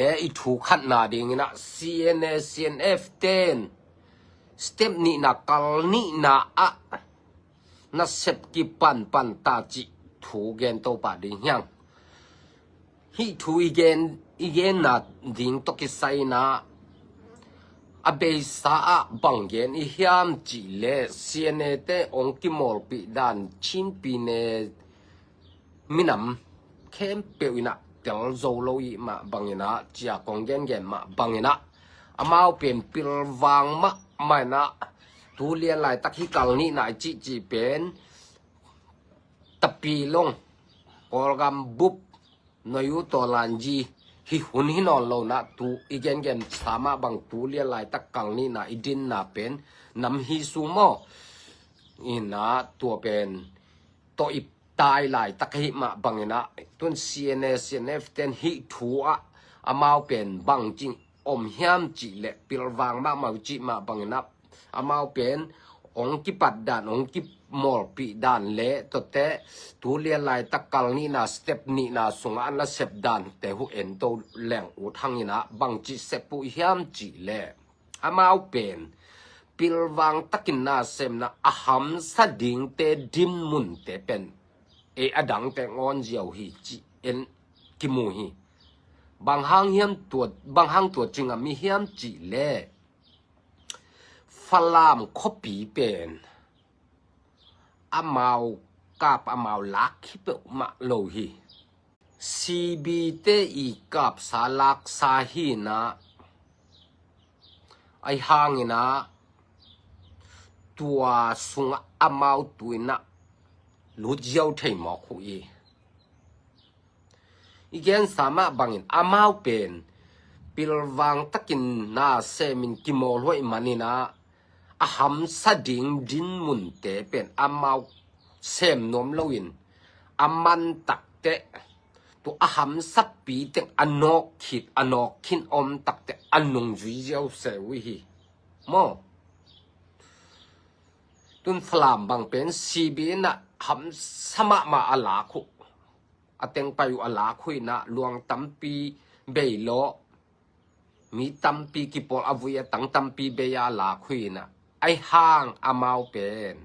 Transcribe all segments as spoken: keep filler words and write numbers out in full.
te i thu khatna dingin ah C N A, C N F ten step nihna, kal nihna ah nasep kipanpan ta cih thu gen to pah ding hiang. Hih thu i gen, i genna ding tawh kisai-in ah a beisa ah bang gen i hiam cih leh C N A te hong kimawlpih dan Chin Pyine minam khempeuh in ah tel zo lo i hih mah bangin ah, cia kong gengen mah bangin ah, amau pen pilvang mahmah in ah, tu lian laitak hih kal nihna i cihcih pen Tapilong, Kawlgam bup, Noyu, Tawlanji, hih hun hi nawn lo in ah, tu i gengen sa mah bang tu lian laitak kal nihna i dinna pen nam hi su maw? In ah tua pen tawh i tai laitak ahih mah bangin ah, tun C N A, C N F ten hih thu ah amau pen bangci om hiam cih leh pilvang mahmah uh cih mah bangin ah, amau pen hong kipat dan, hong kimawlpih dan leh tuate tu lian laitak kal nihna, step nihna sungah a nasep dante uh en to leng ut hangin ah bangci sep uh hiam cih leh, amau pen pilvang takin nasemna a hamsa dingte dinmunte pen ei a dangte ngawn ziau hi cih en kimu hi. Bang hang hiam tua, bang hang tua ci ngam i hiam cih leh Falam khuapi pen amau kap, amau lak hi peuhmah lo hi. C B te i kapsa laksa hi in ah, ahi hangin ah tua sungah amau tu in ah lut ziau thei mawk uh hi. I gensa mah bangin amau pen pilvang takin nasemin kimawl huai manin ah a hamsa ding dinmunte pen amau sem nuam loin a man takteh, tu a hamsapi teng a nawk khit, a nawk khin om takteh a nungzui ziau se uh hi maw? Tun Falam bang pen C B in ah hamsa mahmah a lak uh, a teng pai uh a lak uh in ah luang tampi bei lawh, mi tampi kipawl, a vui a tang tampi bei a lak uh in ah, ahi hang amau pen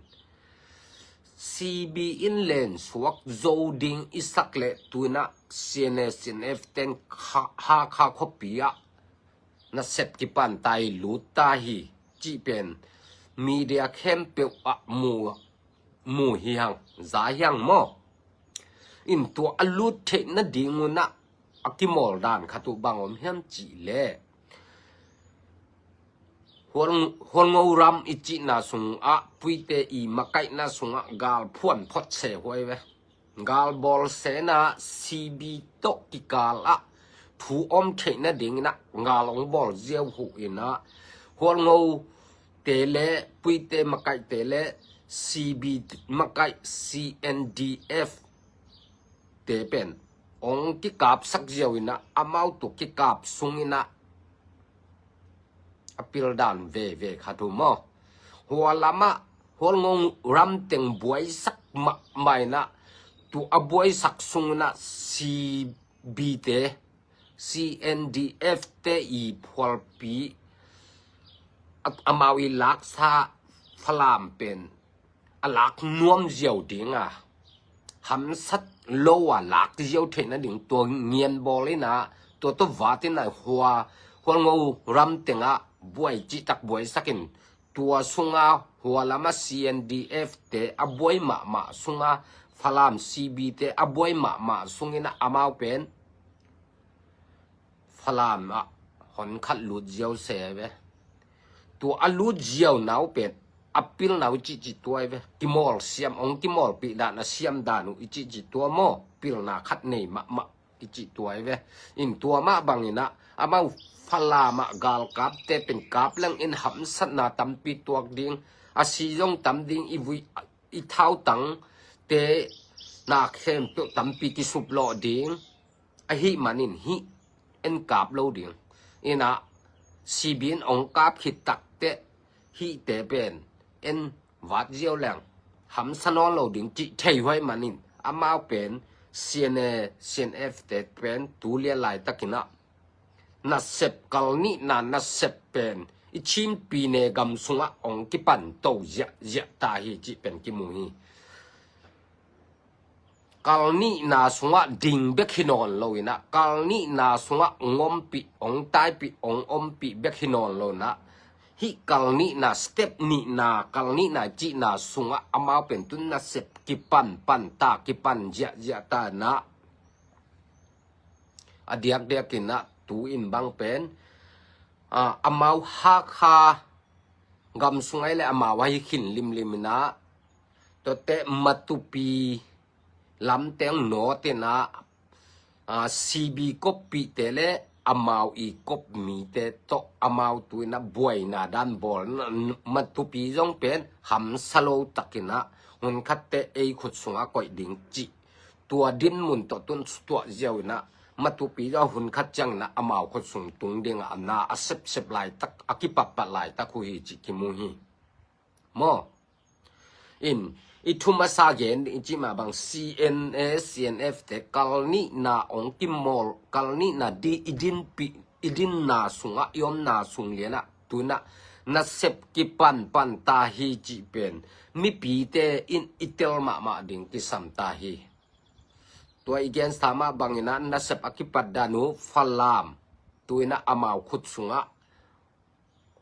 C B in lensuak zo ding i sak leh tu in ah C N A, C N F ten Kha, Hakha khuapi ah nasep kipan ta hi, lut ta hi cih pen media khempeuh ah mu, mu hi hang, za hi hang maw? In tua a lut theih nading un ah a kimawl dan khat uh bang om hiam cih leh Hual, Hualngo ram i cihna sungah, Puite i makaihna sungah gal phuan phot se huai ve. Gal bawl se in ah C B tawh kikal ah thu om theih nading in ah gal hong bawl ziau uh in ah, Hualngo te leh Puite makaihte leh C B makaih C N D F te pen hong kikapsak ziau in ah, amau tu kikap sung in ah a pildan veve khat uh maw? Hua lamah Hualngo ram teng buaisak mahmah in ah, tu a buaisak sung in ah C B te, C N D F te i phualpi, a, amau i laksa Falam pen a lak nuam ziau ding a, hamsat lo a lak ziau theih nading tua ngian bawl in ah, tua tawh vat in ah Hua, Hualngo ram teng ah buai cihtak buaisak in, tua sungah Hua lamah C N D F te a buai mahmah sungah, Falam C B te a buai mahmah sung in ah amau pen Falam ah hon khat lut ziau se ve. Tua a lut ziau na uh pen a pilna uh i cihcih tua hi ve. Kimawl siam, hong kimawlpih dan a siam dan uh i cihcih tua maw? Pilna khat nei mahmah i cih tua hi ve. In tua mah bang in ah, amau Falam ah galkapte pen kap leng in hamsatna tampi tuak ding, a si zong tam ding, i vui, i thautangte na khempeuh tampi kisuplawh ding. Ahih manin hih en kap lo ding. In ah C B in hong kap khit takteh hihte pen en vat ziau leng hamsa nawn lo ding cih thei huai manin, amau pen C N A, C N F te pen tu lian laitakin ah nasep, kal nihna nasep pen i Chin pyine gam sungah hong kipan to ziahziah ta hi cih pen kimu hi. Kal nihna sungah ding bek hi nawn lo inah, kal nihna sungah hong ompih, hong taipih, hong ompih bek hi nawn lo inah, hih kal nihna, step nihna, kal nihna cihna sungah amau pen tu-in nasep kipan pan ta, kipan ziahziah ta inah, a diakdiak inah tu-in bang pen, a, amau Hakha gam sung ahih leh amau ahi khin limlim inah, tuate Matupi lamteng nawt inah, a, C B koppihte le amau i kop mite tawh amau tu-in ah buaina dan bawl. Matupi zong pen hamsa lo takin ah hun khatte ei khut sungah koih ding cih tua dinmun tawh tu-in sutuah ziau inah, Matupi zong hun khat ciangin ah amau khut sung tung dingah a na a sepsep laitak, a kipatpat laitak uh hi cih kimu hi. Maw? In, i thu masa gen i cih mah bang C N A, C N F te kal nihna hong kimawl, kal nihna di i dinpih, i dinna sungah, i omna sung lianah tu-in ah nasep kipan pan ta hi cih pen mipite in i tel mahmah ding kisam ta hi. Tua i gensa mah bangin ah nasep a kipat dan uh Falam tu-in ah amau khut sungah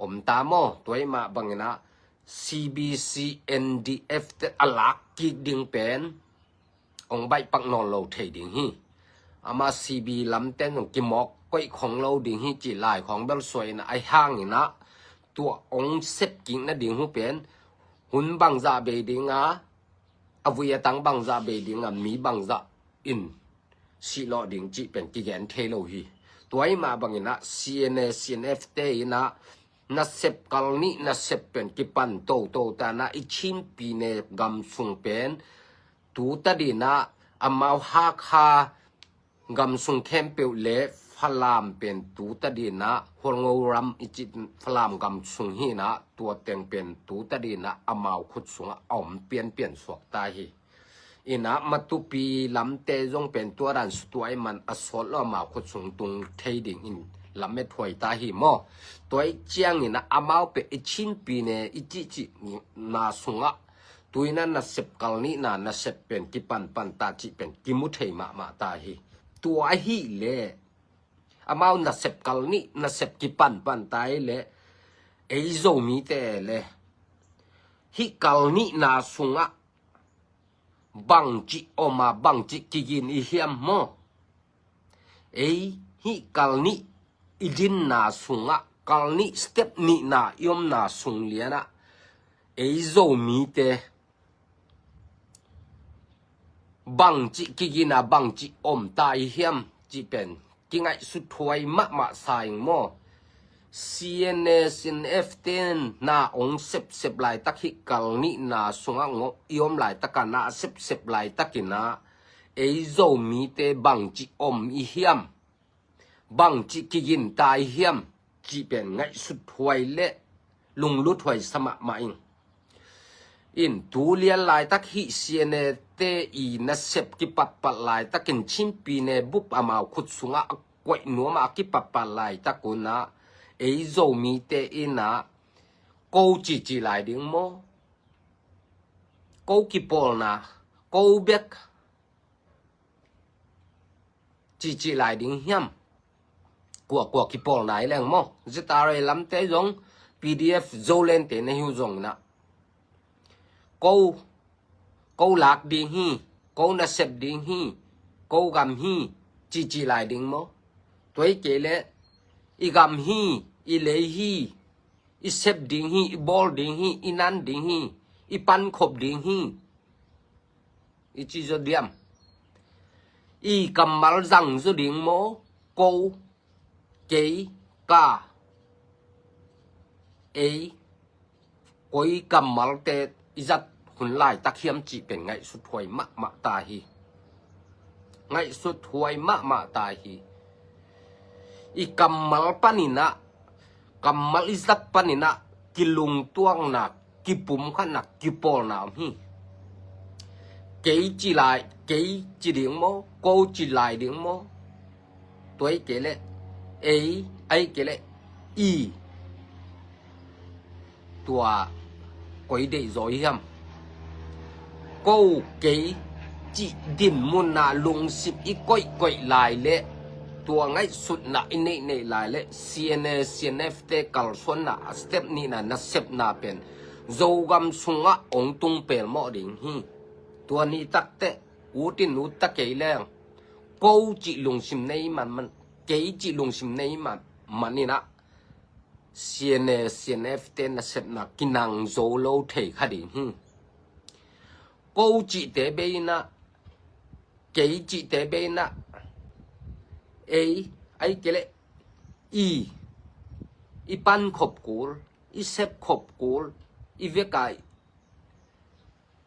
om ta maw? Tua ahih mah bangin ah C B C N D F te a lak kik ding pen hong baihpak nawn lo thei ding hi. Amah C B lamte zong kimawk koih khong lo ding hi cih lai khawng bel suai inah, ahi hangin ah tua hong sep kik nading uh pen hun bangzah bei ding a, a vui a tang bangzah bei ding a, mi bangzah in sihlawh ding cih pen kigen thei lo hi. Tua ahih mah bangin ah C N A, C N F te in ah nasep, kal nih nasep pen kipan toto ta inah, i Chin pyine gam sung pen tu tadin ah, amau Hakha gam sung khempeuh le Falam pen tu tadin ah, Hualngo ram i cih Falam gam sung hi inah, tua teng pen tu tadin ah amau khut sungah a om pianpian suak ta hi. Inah Matupi lamte zong pen tua dan sutuah ahih man a sawt lo, amau khut sung tung thei dingin lamet huai ta hi maw? Tua ahih ciangin ah amau pen i Chin pyine i cihcihna sungah tu-in ah nasep, kal nihna nasep pen kipan pan ta cih pen kimu thei mahmah ta hi. Tua ahih leh amau nasep, kal nih nasep kipan pan ta ahih leh ei Zomite le hih kal nihna sungah bangci om a, bangci kigin i hiam maw? Ei hih kal nih i dinna sungah, kal nih step nihna i omna sung lianah ei Zomite bangci kigin a, bangci om ta i hiam cih pen kingaihsut huai mahmah sa ing maw? C N A, C N F ten na hong sepsep laitak, hih kal nihna sungah ngawh i om laitak a na a sepsep laitakin ah ei Zomite bangci om i hiam, bangci kigin ta i hiam cih pen ngaihsut huai le lunglut huai sa mahmah ing. In, tu lian laitak hih C N A te i nasep kipatpat laitakin Chin pyine bup amau khut sungah a koih nuam a kipatpat laitak un ah ei Zomite in ah ko cici lai ding maw? Ko kipawlna, ko bek cici lai ding hiam? Kuakua kipawlna i leng maw? Z R A lamte zong, P D F Zolandte na hi uh zong inah ko, ko lak ding hi, ko nasep ding hi, ko gam hi cici lai ding maw? Tua ahih kei leh i gam hi, i lei hi, i sep ding hi, i bawl ding hi, i nan ding hi, i pankhop ding hi i ci zaw diam? I kammal zang zaw ding maw? Ko, kei, ka, ei, koi kammalte i zat hun laitak hiam cih pen ngaihsut huai mahmah ta hi. Ngaihsut huai mahmah ta hi. I kammal panin ah, kammal i zat panin ah kilungtuakna, kipumkhatna, kipawlna om hi. Kei ci lai, kei ci ding maw? Ko ci lai ding maw? Tua ahih kei leh Ei, ahih kei leh i, tua koi deih zaw hiam? Ko, kei cih dinmun ah lungsim i koihkoih lai leh, tua ngaihsutna i neihneih lai leh, C N A, C N F te kalsuanna a step nihna nasepna pen Zogam sungah hong tung pelmawh ding hi. Tua ni takteh ut in ut ta kei leng, ko cih lungsim nei man man, kei cih lungsim nei man man in ah, C N A, C N F te nasepna kinang zo lo thei kha ding hi. Ko cihte bei in ah, kei cihte bei in ah, ei, ahih kei leh i, i pan khop kul, i sep khop kul, i vek a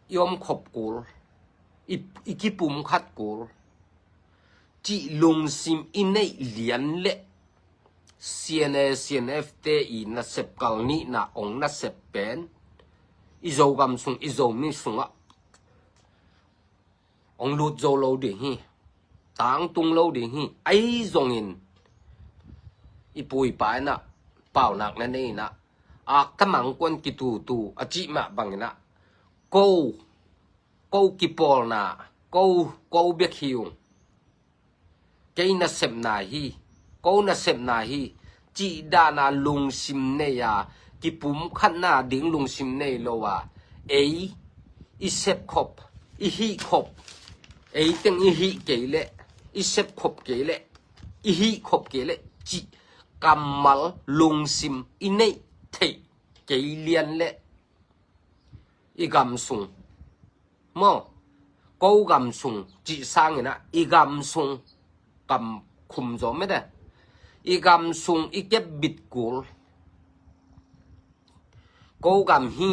i om khop kul, i, i kipumkhat kul cih lungsim i neih lian leh, C N A, C N F te i nasep kal nihna hong nasep pen i Zogam sung, i Zomi sungah hong lut zo lo ding hi. Tangtung lo ding hi. Ahi zongin i pu i pa in ah paunak na nei in ah, aktam angkuan kitutu a cih mah bang in ah, ko, ko kipawlna, ko, ko bek hi ung. Kei nasepna hi, ko nasepna hi, cih dan a lungsim nei a, kipumkhatna ding lungsim nei lo a, ei, i sep khop, i hih khop, ei teng i hih kei leh, i sep khop kei leh, i hih khop kei leh cih kammal lungsim i neih theih kei lian leh, i gam sung maw, ko gam sung cih sangin ah, i gam sung, gam khum zaw mede, i gam sung i kep bit kul, ko gam hi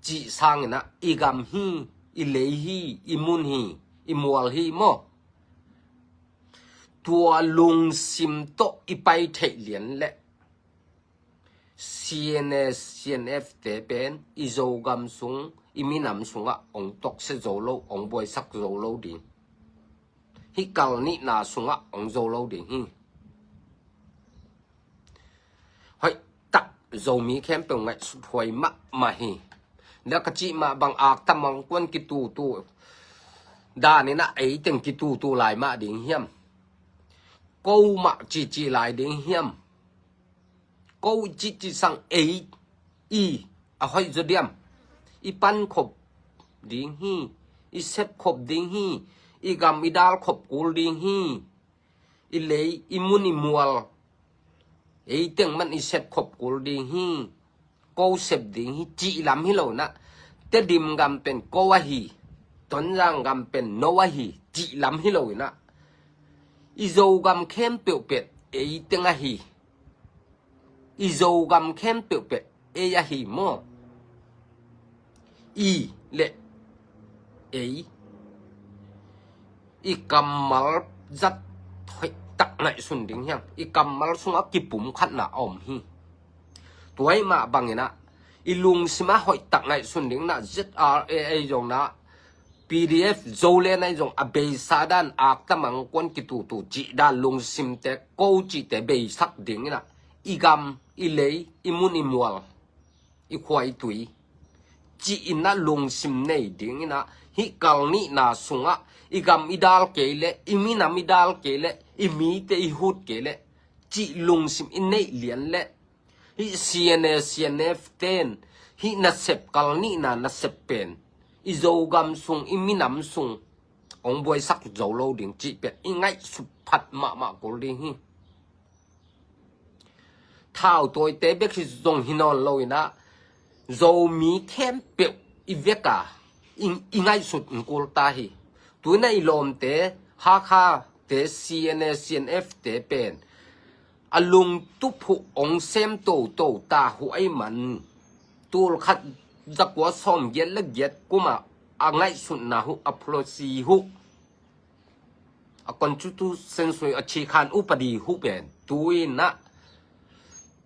cih sangin ah, i gam hi, i lei hi, i mun hi, i mual hi maw, tua lungsim tawh i pai theih lian leh, C N A, C N F te pen i Zogam sung, i minam sungah hong toksia zo lo, hong buaisak zo lo ding. Hih kal nihna sungah hong zo lo ding hi. Hoih tak, Zomi khempeuh ngaihsut huai mahmah hi. Na ka cih mah bang, aktam angkuan kitutu dan in ah ei teng kitutu lai mah ding hiam? Ko mah cihcih lai ding hiam? Ko cihcih sang ei, i, a hoih zaw diam? I pan khop ding hi, i sep khop ding hi, i gam i dal khop kul ding hi, i lei, i mun i mual, ei teng man i sep khop kul ding hi, ko sep ding hi cih lam hi lo in ah, Tedim gam pen ko ahi, Tonzang gam pen no ahi cih lam hi lo in ah, i Zogam khempeuh pen ei teng ahi. I Zogam khempeuh pen ei ahi maw. I leh ei, i kammal zat hoih tak ngaihsun ding hiam? I kammal sungah kipumkhatna a om hi. Tua ahih mah bang in ah, i lungsim ah hoih tak ngaihsun ding in ah, Z R A ahi zong in ah, P D F Zoland ahi zong a beisa dan, aktam angkuan kitutu cih dan lungsimte, ko cihte beisak ding in ah, i gam, i lei, i mun i mual, i khua i tui cih in ah lungsim nei ding in ah, hih kal nihna sungah i gam i dal kei leh, i minam i dal kei leh, i mite i hut kei leh cih lungsim i neih lian leh, hih C N A, C N F ten hih nasep kal nihna nasep pen i Zogam sung, i minam sung hong buaisak zo lo ding cih pen i ngaihsut phat mahmah kul ding hi. Thautawite bek hi zong hi nawn lo in ah, Zomi khempeuh i vek a i, i ngaihsut in kul ta hi. Tu in ah i lawmte, Hakhate, C N A, C N F te pen a lungtup huh hong sem toto ta huh ahih man, tul khat za kua sawm giat leh giat kum ah a ngaihsutna huh, a policy huh, a constitution sui, a cikhan upadi huh pen tu in ah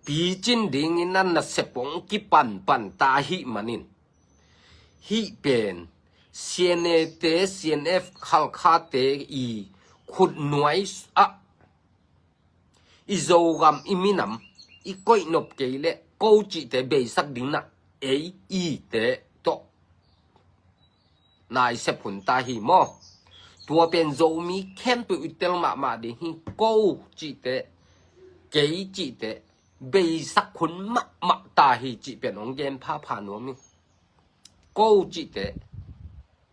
picin ding in ah nasep hong kipanpan ta ahih manin, hih pen C N A te, C N F, Khalkhate i khutnuai ah I Zogam i minam i koihnop kei leh ko cihte beisak ding na, ei i te tawh na i sep hun ta hi maw. Tua pen Zomi khempeuh i tel mahmah ding hi. Ko cihte, kei cihte beisak hun mahmah ta hi cih pen hong gen phapha nuam hi. Ko cihte,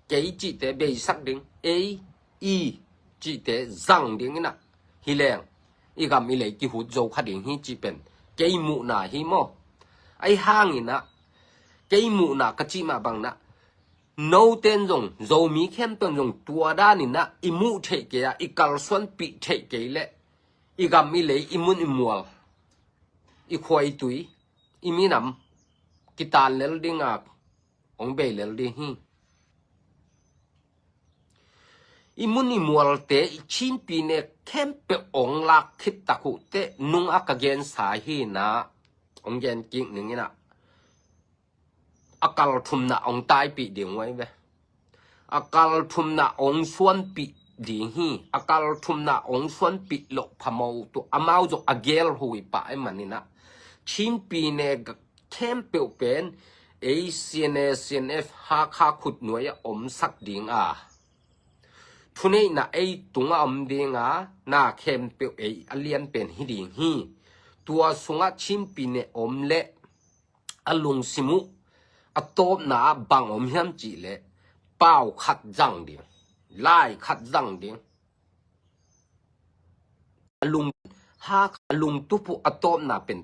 kei cihte beisak ding, ei i cihte zang ding inah hi leng i gam i lei kihut zo kha ding hi cih pen kei muhna hi maw. Ahi hanginah kei muhna ka cih mah banginah noten zong, Zomi khempeuh zong tua daninah i muh theih kei a, i kalsuanpih theih kei leh i gam i lei, i mun i mual, i khua i tui, i minam kitan lel dinga hong bei lel ding hi. I mun i mualte i Chin pyine khempeuh hong lak khit tak uh teh nung a ka gensa hi inah hong gen kik ning inah a kal thumna hong taipih ding uh ahi ve. A kal thumna hong suanpih ding hi. A kal thumna hong suanpih loh phamawh uh tuh amau zong a gel hui pah ahi maninah Chin pyine khempeuh pen ei C N A, C N F, Hakha khutnuai a omsak ding a, thuneihna ei tungah om ding a, na khempeuh ei a lian pen hi ding hi. Tua sungah Chin pyine om leh a lungsim uh a tawpna ah bang om hiam cih leh pau khat zang ding, lai khat zang ding. A lung, Hakha lungtup uh a tawpna pen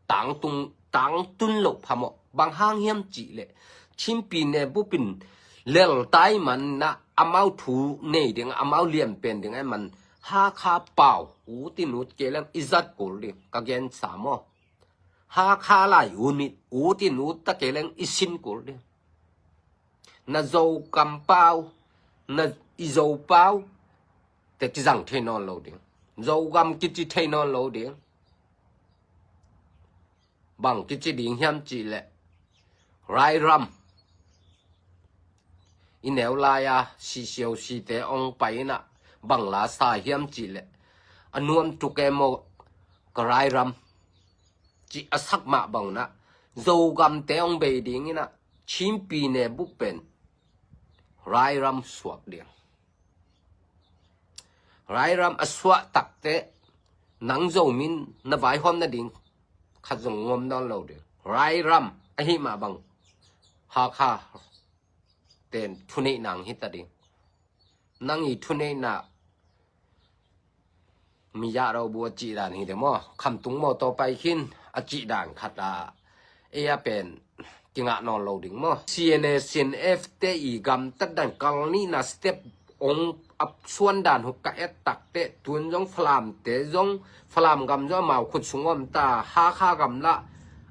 tangtung, tangtun loh phamawh. Bang hang hiam cih leh Chin pyine bup in lel ta ahi maninah amau thu nei ding, amau lianpen ding ahi man Hakha pau ut in ut kei leng i zat kul ding, ka gensa maw. Hakha lai ut in, ut in ut ta kei leng i sin kul ding. Na Zogam pau, na i Zo pau te kizang thei nawn lo ding. Zogam kici thei nawn lo ding. Bang kici ding hiam cih leh rairam. I neu lai-a C C O C te hong pai inah bang la sa hiam cih leh a nuam tuk e maw ka rairam cih a sak mah banginah Zogamte hong bei ding inah Chin pyine bup pen rairam suak ding. Rairam a suah takteh nang Zomi in na vaihawm nading khat zong ngom nawn lo ding. Rairam ahi mah bang Hakha ten thuneihna hong hi ta ding. Nang i thuneihna mi yah ro bu a cih dan hi de maw. Khamtung mawtaw pai khin a cih dan khat a ei a pen kingah nawn lo ding maw. C N A, C N F te i gamtat dan kal nihna step hong a suan dan huk ka et takteh tun zong Falamte zong, Falam gam zong amau khut sung om ta, Hakha gam lah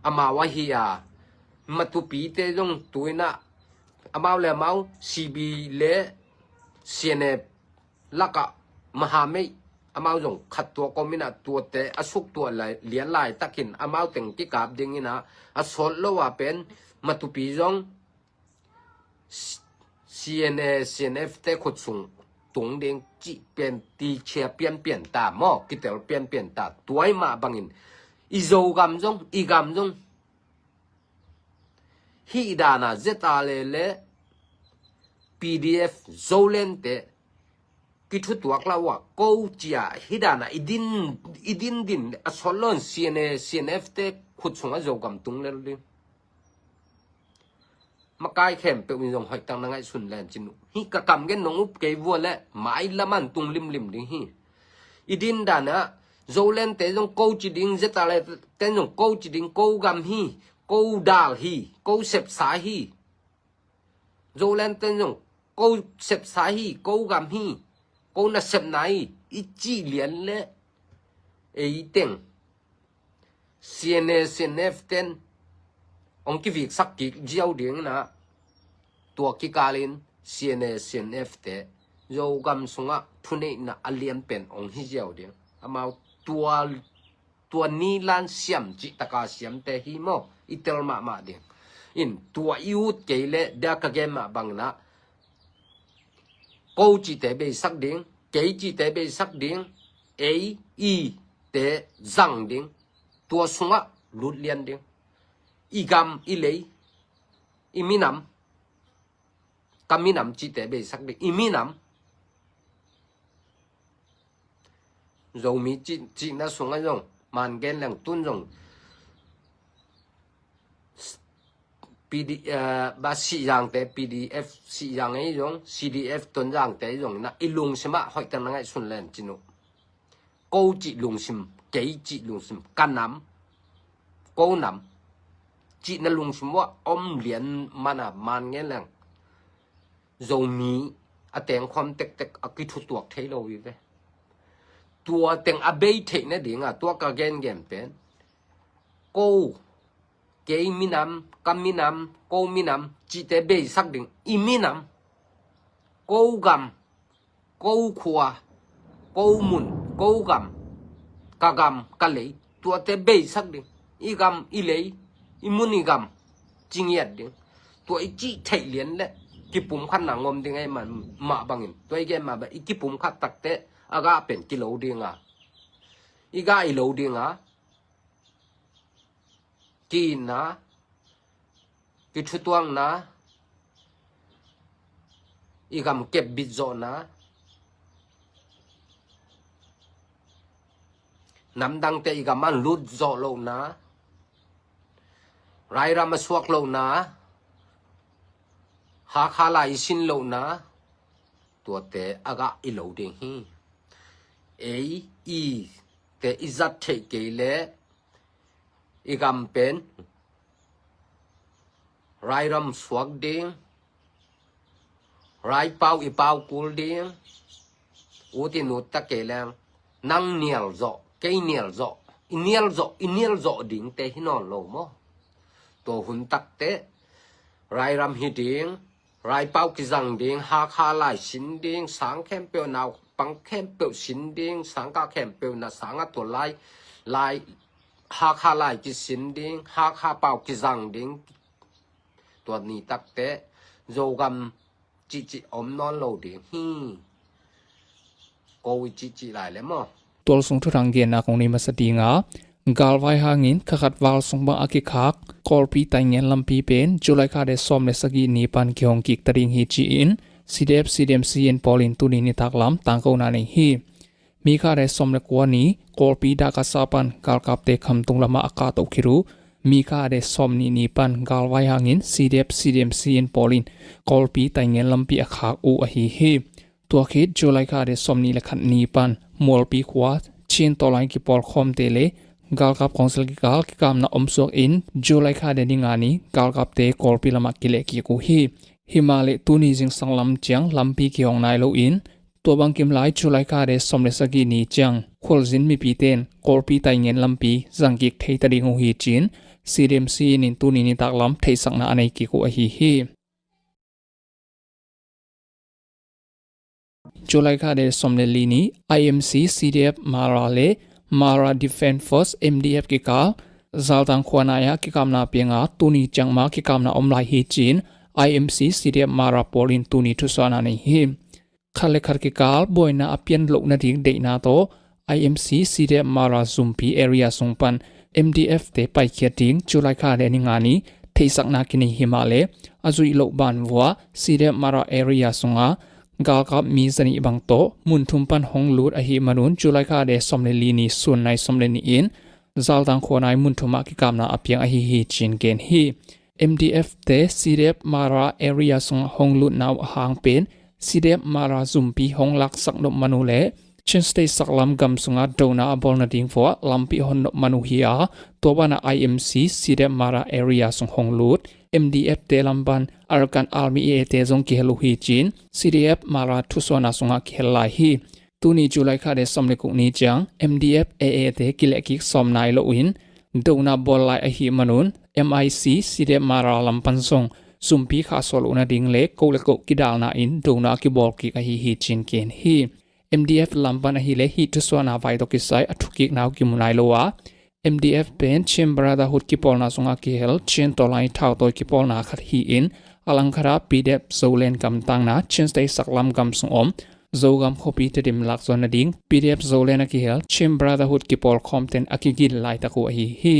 amau ahi a, Matupite zong tu inah amau le amau C B le C N A lakah mahameih amau zong khat tuak om inah tuate a suk tuah lai, lian laitakin amau teng kikap ding inah a sawt lo ah pen Matupi zong C-, C N A, C N F te khut sung tung ding cih pen tichia pianpian ta maw, kitel pianpian ta. Tua ahi mah bangin i Zogam zong, i gam zong hih dana Z R A le P D F Zolandte kithutuak lo uh a, ko cia hih dana i din, i din din a sawt lo in C N A, C N F te khut sungah Zogam tung lel ding. Makai khempeuh in zong hoih tak na ngaihsun len cin uh. Hih ka kam gen nong up kei vua leh mailam an tung limlim ding hi. I din dana Zolandte zong ko ci ding, Z R A te zong ko ci ding, ko gam hi, ko dal hi, ko sepsa hi. Zolandte zong ko sepsa hi, ko gam hi, ko nasepna hi i cih lian leh ei teng C N A, C N F ten hong kiviksak kik ziau ding inah tua kikalin C N A, C N F te Zogam sungah thuneihna a lianpen hong hi ziau ding. Amau tua, tua ni lan siam cih taka siamte hi maw, i tel mahmah ding. In tua i ut kei leh dia ka gen mah banginah ko cihte beisak ding, kei cihte beisak ding, ei i te zang ding, tua sungah lut lian ding. I gam, i lei, i minam, ka minam cihte beisak ding, i minam. Zomi cih, cihna sungah zong, man gen leng tun zong, P D, eh, ba Sihzangte, P D F Sihzang ei zong, C D F Tonzangte ei zong, na i lungsimah hoih tang na ngaihsun len cin uh. Ko cih lungsim, kei cih lungsim, ka nam, ko nam, cihna lungsim uah om lian mana man ngen leng, Zomi a tengkhawm tektek a kithutuak thei lo hi ve. Tua teng a bei theih nadinga, tua ka gengen pen, ko, kei minam, ka minam, ko minam, cihte beisak ding, i minam, ko gam, ko khua, ko mun, ko gam, ka gam, ka lei, tuate beisak ding, i gam, i lei, i mun, i gam, cingiat ding. Tua i cih theih lian le kipumkhatna ngom ding ei mah, mah bangin, tua i gen mah bang, i kipumkhat takte, a gah pen kilo dinga, i gah i lo dinga, kiitna, kithutuakna, i gam kepbit zawhna, namdangte i gam an lut zawh lohna, rairam a suak lohna, Hakha lai i sin lohna, tuate a gah i lo ding hi. Ei i te i zat theih kei le i gam pen rairam suak ding, raipau i pau kul ding, ut i nut ta kei leng, nang nial zawh, kei nial zawh, i nial zawh, i nial zawh dingte hi nawn lo maw? Tua hun takte rairam hi ding, raipau kizang ding, Hakha lai sin ding, sang khempeuh, naupang khempeuh sin ding, sangkah khempeuh na sangah tua lai, lai, Hakha lai kisin ding, Hakha pau kizang ding, tua ni takte Zogam cihcih om nawn lo ding hi. Ko i cihcih lai le maw? Tualsung thuthang genna kong nei masa dinga, galvai hangin kha khat val sung bang a kikhak Kawlpi Taingen lampi pen July kha de sawm le sagih ni pan kihong kik ta ding hi ci-in C D F, C D M C in pawlin tuni nitak lam tangkona nei hi. Mi kha de sawm le kua ni Kawlpi Dakasa pan galkapte khamtung lamah a kahtoh khit uh, mi kha de sawm nih ni pan galvai hangin C D F, C D M C in pawlin Kawlpi Taingen lampi a khak uh ahi hi. Tua khit July kha de sawm nih le khat ni pan Mualpi khua Chin tawlai kipawl khawmte le galkap kawngsil kikal kikamna om suak in July kha de ni nga ni galkapte Kawlpi lamah kileh kik uh hi. Himahleh tuni zingsang lam ciang lampi kihong nai lo in, tua bangkim lai July kha de sawm le sagih ni ciang khualzin mipite in Kawlpi Taingen lampi zangkik thei ta ding uh hi ci-in C D M C in tuni nitak lam theihsakna a nei kik uh ahi hi. July kha de sawm le li ni I M C, C D F Mara le Mara Defense Force, M D F kikal Zaltang khua nai-ah kikamna pianga tuni ciang mah kikamna om lai hi ci-in I M C, C D F Mara pawlin tuni thusuahna nei hi. Khat le khat kikal buaina a pian loh nading deihna tawh I M C, C D F Mara zumpi area sung pan M D F te paikhiat ding July kha de ni nga ni theihsakna kinei himahleh a zuih loh ban vua C D F Mara area sunga galkap mi zanih bang tawh mun thum pan hong lut ahi manun July kha de sawm le li ni sun nai sawm le nih in Zaltang khua nai mun thumah kikamna a piang ahi hi ci-in gen hi. M D F te C D F Mara area sungah hong lutna uh a hang pen C D F Mara zumpi hong laksak nop man uh le Chin State saklam gam sungah dona a bawl nading vuah lampi a hon nop man uh hi a, tua banah I M C C D F Mara area sung hong lut M D F te lam pan Arakan Army A A te zong kihel uh hi ci-in C D F Mara thusuahna sungah kihel lai hi. Tuni July kha de sawm le guk ni ciang M D F A A te kilehkik sawm nai loin dona bawl lai ahi manun M I C C D F Mara lam pan zong zumpi khahsuah loh nading le ko le ko kidalna in dona kibawl kik ahi hi ci-in gen hi. M D F lam pan ahileh hih thusuahna vai tawh kisai a thukikna uh kimu nai lo a, M D F pen Chin Brotherhood kipawlna sungah kihel Chin tawlai thautawi kipawlna khat hi-in a langkhatah P D F Zoland gamtangna Chin State saklam gam sung om Zogam khuapi Tedim lakzawn nading P D F Zoland a kihel Chin Brotherhood kipawlkhawmte'n a kigil laitak uh ahi hi.